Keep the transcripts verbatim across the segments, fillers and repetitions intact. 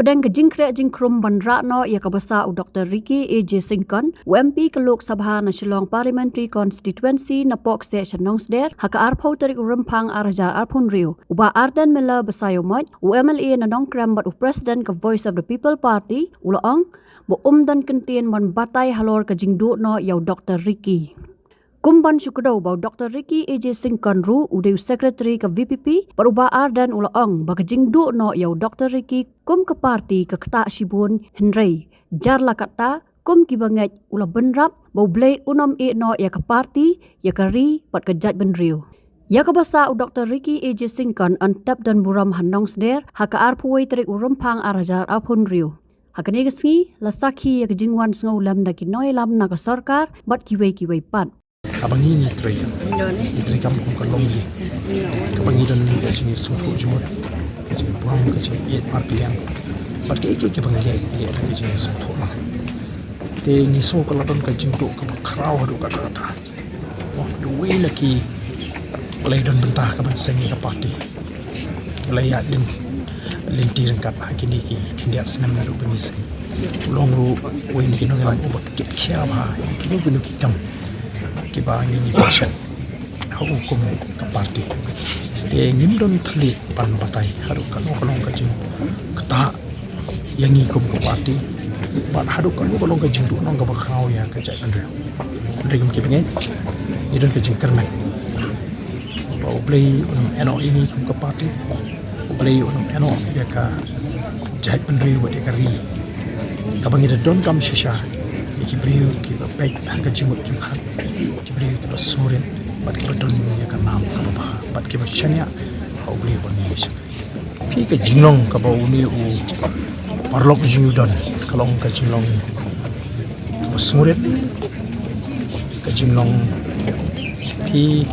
Dang ka jingkhreh jingkhrum ban rah noh ïa kaba sah u Dr Ricky A J Syngkon, u M P ka Lok Sabha na Shillong Parliamentary Constituency napoh ka seh sha Nongsder, ha ka arphew tarik u Rymphang ar hajar arphew hynriew, u Bah Ardent Miller Basaiawmoit, u M L A na Nongkrem bad u President ka Voice of the People Party, u la ong ba um don kyntien ban batai halor ka jingduh noh ïa u Dr Ricky. Kum ban shu kdew ba u Dr Ricky A J Syngkon ruh u dei u Secretary ka V P P, bad u Bah Ardent u la ong ba ka jingduh noh ïa u Dr Ricky kum ka party ka ktah shibun, hynrei jar la katta, kum kiba ngeit, u la bynrap ba U Blei un ym ïeh noh ïa ka party, ïa ka ri bad ka jaitbynriew. Ïa kaba sah u Dr Ricky A J Syngkon yn tep don burom ha Nongsder ha ka arphew wei tarik u Rymphang ar hajar arphew hynriew. Ha kane ka sngi la sakhi ïa ka jingwan sngewlem da ki nongïalam na ka sorkar bad kiwei kiwei pat. Kaba ngi ngi treikam, ngi treikam kum ka longïing, kaba ngi don ka jingïasngewthuh jingmut, ka jingburom, ka jingïeit markylliang bad kiei kiei kiba ngi leh, ngi leh da ka jingïasngewthuh lang. Te ngi sngew ka la don ka jingduh kaba khraw haduh katta katta. Oh, duwei na ki, la ïadon bynta ka ban seng ïa ka party, la ïaid lynti ryngkat ha kine ki khyndiat snem naduh ba ngi seng. U long ruh uwei na ki nongïalam uba kit khia bha ïa kino kino ki kam kiba ngi ngi pyrshang ha u kum ka party. Te ngim don thylliej ban batai haduh kano ka long ka jingktah ïa ngi kum ka party, bad haduh kano ka long ka jingduhnong kaba khraw ïa ka jaitbynriew. Hynrei kum kiba ngeit, ngi don ka jingkyrmen ba U Blei un ym ïehnoh ïa ngi kum ka party, U Blei un ym ïehnoh ïa ka jaitbynriew bad ïa ka ri, kaba ngi da donkam shisha ïa ki briew kiba peit ha ka jingmut jingpyrkhat, ki briew kiba sngewrit bad kiba don ïa ka nam kaba bha bad kiba shaniah ha U Blei uba ngi shakri. Phi, ka jinglong kaba une u paralok jong ngi u don ka long ka jinglong kaba sngewrit, ka jinglong, phi,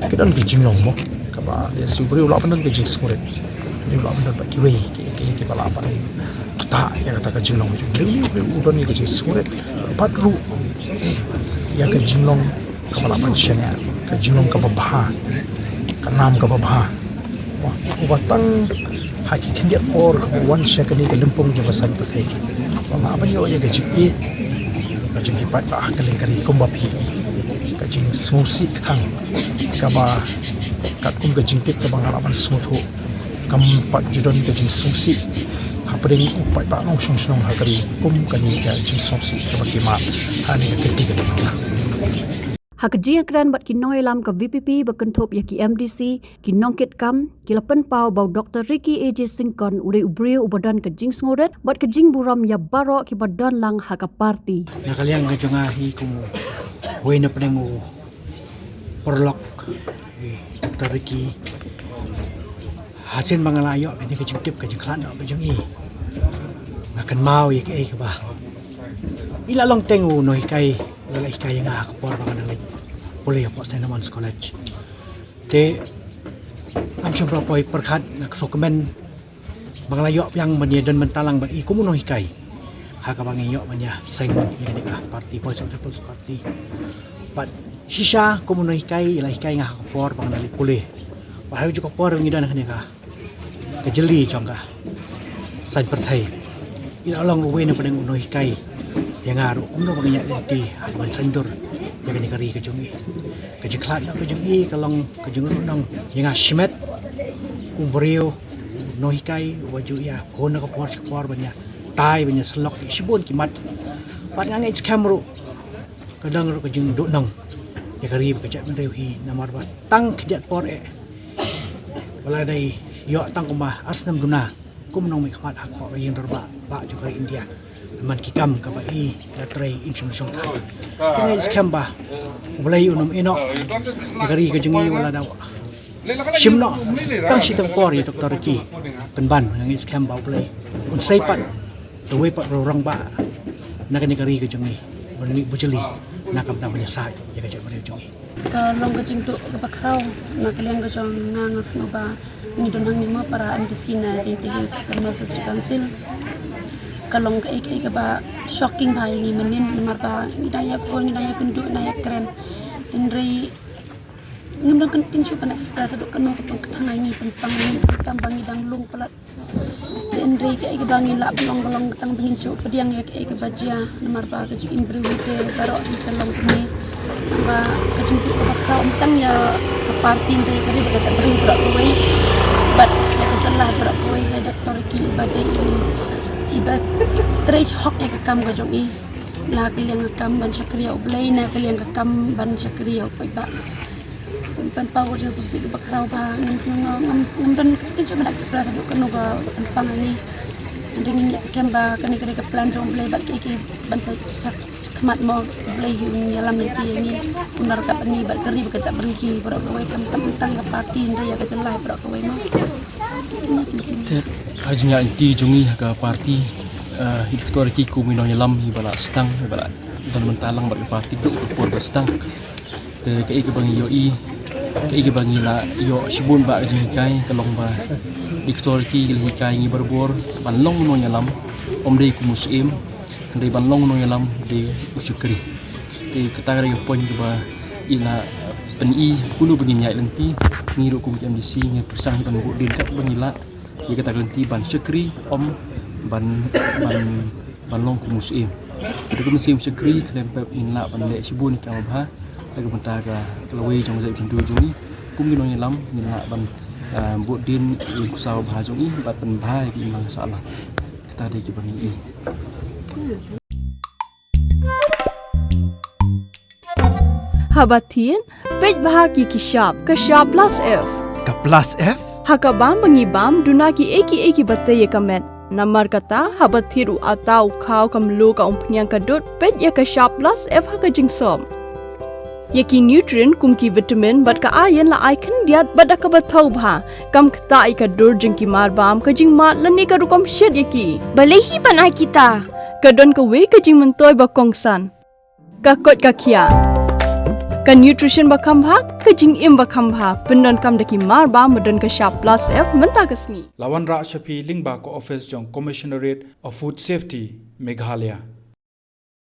ka don ka jinglong mo kaba lehse u briew u lah ban don ka jingsngewrit, u briew u lah ban don bad kiwei ki, ki, kiba lah ban ktah ïa kata ka jinglong jong u. Une u briew u don ïa ka jingsngewrit bad ruh ïa ka jinglong kaba lah ban shaniah, ka jinglong kaba bha, ka nam kaba bha. Wah, uba tang ha ki khyndiat por kaba wan sha kane ka lympung jong ka saiñ pyrthei, ba lah ban ïoh ïa ka jingïeit ka jong ki paidbah ha kylleng ka ri kumba phi. Ka jingsngewsih kthang kaba katkum ka jingkit kaba nga lah ban sngewthuh, kam pat ju don ka jingsngewsih hapdeng u paidbah nongshong shnong ha ka ri kum kane ka jingsngewsih kaba ki mad ha kane ka kynti kane. Ha ka jingïakren bad ki nongïalam ka V P P ba kynthup ïa ki M D C, ki nongkitkam, ki la pynpaw ba u Dr Ricky A J Syngkon u dei u briew uba don ka jingsngewrit bad ka jingburom ïa baroh kiba don lang ha ka party. Na ka liang ka jong nga hi kum uwei na pdeng u paralok, eh, Dr Ricky, hasien ba nga la ïoh kane ka jingtip ka jingkhlad noh ka jong i, nga kynmaw ïa kaei kaba i la long teng u nonghikai, la, la hikai ïa nga ha ka por ba nga dang leit pule hapoh Saint Edmund's College. Te ngam shym la poi pyrkhat, nga kso kmen ba nga la ïoh biang ban ïa don bynta lang bad i kum u nonghikai ha kaba ngi ïoh ban ïa seng ïa kane ka party, Voice of the People's Party. Bad shisha kum u nonghikai i la hikai nga ha ka por ba nga dang leit pule. Bad ha kajuh ka por ngi don ha kane ka ka jylli jong ka saiñ pyrthei, i la long ruh uwei na pdeng u nonghikai ïa nga ruh kumno ba ngin ïaid lynti ha ka ban saiñdur ïa kane ka ri ka jong i. Ka jingkhlad noh ka jong i ka long ka jingduhnong ïa nga shimet kum u briew, u nonghikai uba ju ïakhun na ka por sha ka por ban ïatai ban ïasyllok ïa shibun ki mat. Bad nga ngeit skhem ruh ka don ruh ka jingduhnong ïa ka ri bad ka jaitbynriew hi, namar ba tang khyndiat por eh ba la dei ïoh tang kumba ar snem duna kum u nongmihkhmat ha ka ïing dorbar bah jong ka ri India. Man ki kam kaba i la trei im shym la shongthait. Te nga ngeit skhem ba U Blei un ym ïehnoh ïa ka ri ka jong i wat la da shim noh tang shi tang por ïa u Dr Ricky. Pynban nga ngeit skhem ba U Blei un sei pat da uwei pat u rangbah na kane ka ri ka jong i ban mih bujli na ka bynta ban ïasaid ïa ka jaitbynriew jong i. Ka long ka jingduh kaba khraw na ka liang ka jong nga, nga sngew ba ngi don hangne mo para M D C na Jaintia Hills Autonomous District Council. Ka long kaei kaei kaba shocking bha ïa ngi mynnin, namar ba ngi dang ïakhun, ngi dang ïakynduh, ngi dang ïakren. Hynrei Ngam don ka ktien shuh ban express haduh katno ka pang ka tang ai ngi pynpang ai ngi, tang ba ngi dang lung palat. Te hynrei kaei kaba ngi lah ban ong ka long tang ba ngin shu pdiang ïa kaei kaba jia, namar ba ka jingim briew hi te baroh hi ka long kumne. Ba ka jingpynpaw kaba khraw ym tang ïa ka party hynrei ka ri bad ka jaitbynriew baroh kawei. Bad ïa ka jylla baroh kawei, ïa Doctor Ricky iba dei i, iba trei hok ïa ka kam ka jong i. Na ka liang ka kam ban shakri ïa U Blei, na ka liang ka kam ban shakri ïa u paidbah. Pynpaw ka jingsngewsih kaba khraw bha, ngam sngew, ngam, ngam don ka ktien shuh ban express haduh katno ka pynpang ai ngi. Hynrei ngi ngeit skhem ba kane ka dei ka plan jong U Blei bad kaei kaei ban sa, sa, sa khmat mo, U Blei hi un ïalam lynti ïa ngi, un ryngkat bad ngi bad ka ri bad ka jaitbynriew baroh kawei, khamtam tang ïa ka party hynrei ïa ka jylla baroh kawei mo. Te ka jingïaid lynti jong ngi ha ka party, eh, hi Doctor Ricky kum i nongïalam iba la sdang, iba la don mynta lang bad ka party duh ka por ba sdang. Te kaei kaba ngi ïohi, kaei kaba ngi la ïoh shibun ba ka jinghikai ka long ba Doctor Ricky ka la hikai ngi barabor ban long nongïalam, ym dei kum u syiem, hynrei ban long nongïalam dei u shakri. Te kata ka dei ka point kaba i la pyni kumno ba ngin ïaid lynti, ngi ruh kum ki M D C ngi pyrshang hi ban bud dien katba ngi lah ïa kata ka lynti ban shakri, ym ban, ban, ban long kum u syiem. Te kum u syiem shakri khlem pep ngin lah ban leh shibun ki kam babha. Te ka bynta ka lawei jong ka jaitbynriew jong ngi kum ki nongïalam ngin lah ban, ah, bud dien ïa ka sawbha jong ngi bad pynbha ïa ki imlang sahlang. Kata dei kiba ngi i. Haba thied, peit bha ki ki shap, ka shap plus F. Ka plus F? Ha ka bam ba ngi bam, duna kiei kiei kiba tei ïa ka met. Namar kata, haba thied u atta, u khaw, ka mluh, ka umphniang, ka dud, peit ïa ka shap plus F ha ka jingsop. Ïa ki nutrient kum ki vitamin bad ka iron la ai khyndiat bad da kaba thaw bha. Kam ktah ïa ka dur jong ki marbam, ka jingmad lane ka rukom shet ïa ki. Balei hi ban ai kita? Ka don kawei ka jingmyntoi ba kongsan. Ka koit ka khiah. Ka nutrition ba kham bha, ka jingim ba kham bha. Pyndonkam da ki marbam ba don ka shap plus F mynta ka sngi. La wanrah sha phi lyngba ka office jong Commissionerate of Food Safety, Meghalaya.